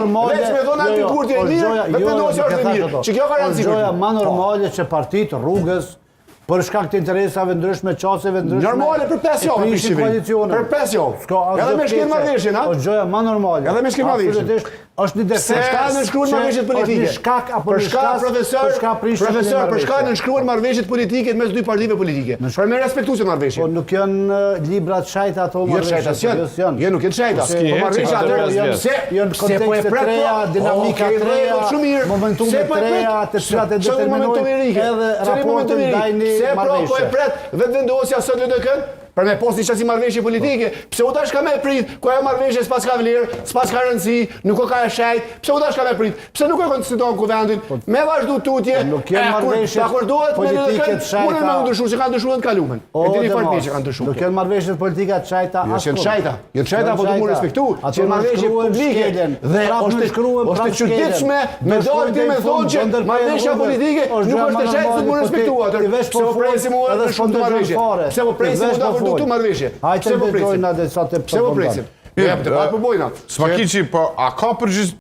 Normale, Veç me thonë jo, Albin jo, Kurti e është mirë, gjoja- jo, jo, Vetëvendosja nuk është e e thash mirë. ato. Që kjo ka rëndësi Është për gjoja ty. ma Po. normale që partitë rrugës për shkak të interesave ndryshme, qasjeve ndryshme. Normale për 5 e javë, prishin prishin koalicionin. Për 5 javë. S'ka asgjë Edhe me shkel keqe. marrëveshjen, ha? Është gjoja ma normale. Edhe me shkel marrëveshjen. Absolutisht është një defekt. Për shka nënshkruan që marrëveshjet politike? Është një shkak apo Për një shka shkas, profesor, për shka prishin profesor, për shka marrëveshje. nënshkruan marrëveshjet politike mes dy partive politike? Për me respektu se marrëveshje. Po nuk janë eh, libra të shajta ato Jo të shajta, marrëveshje, s'janë. jo s'janë. Jo nuk janë të shajta. Se- Po marrëveshja që atëherë kanë pse Janë pse po e kontekste pret të reja, po? dinamika Okej, të reja, rregull, shumë mirë. momentume Pse po e të reja, pret? të cilat e Çfarë determinojnë momentumi i ri? edhe Çfarë raportin momentumi i ri? ndaj një Pse pra po e marrëveshje. pret Vetëvendosja sot LDK-n? Për me pas një qasi marrëveshje politike, pse u dash ka me prit, ku ajo marrëveshje s'pas ka vlerë, s'pas ka rëndësi, nuk o ka e shejt, pse u dash ka me prit, pse nuk e konstituton kuvendin, me vazhdu tutje, Po nuk janë e, kur marrëveshjet akordohet me politike LDK-n, të shajta. munden me u ndryshu, se kanë ndryshuar në të kalumen. O, E dini Demas, fort mirë që kanë ndryshuar. Nuk janë marrëveshjet politika të shajta Jo, askund. që janë shajta, janë shajta, po du mu respektu, Ato që janë marrëveshje nënshkruhen, publike shkelen, dhe prapë është nënshkruhen, është e prapë shkelen. çuditshme me Do dalë ti shkojnë me deri në thonë fund, që do ndërprejnë marrëveshja rrugën. politike Është nuk gjë është e ma shajtë, s'u mu normale, po ti- respektu atër. ti vesh Pse po po fol, presim u edhe në s'po shumë të ndëgjon marrëveshje? fare. Pse po Ti presim vesh u po dakordu fol. këtu marrëveshje? Hajde Pse po të presim? dëgjojnë atë sa të Pse po presim? Mirë, Ja, të pak po bojna. Smakiqi, po a ka përgjithë?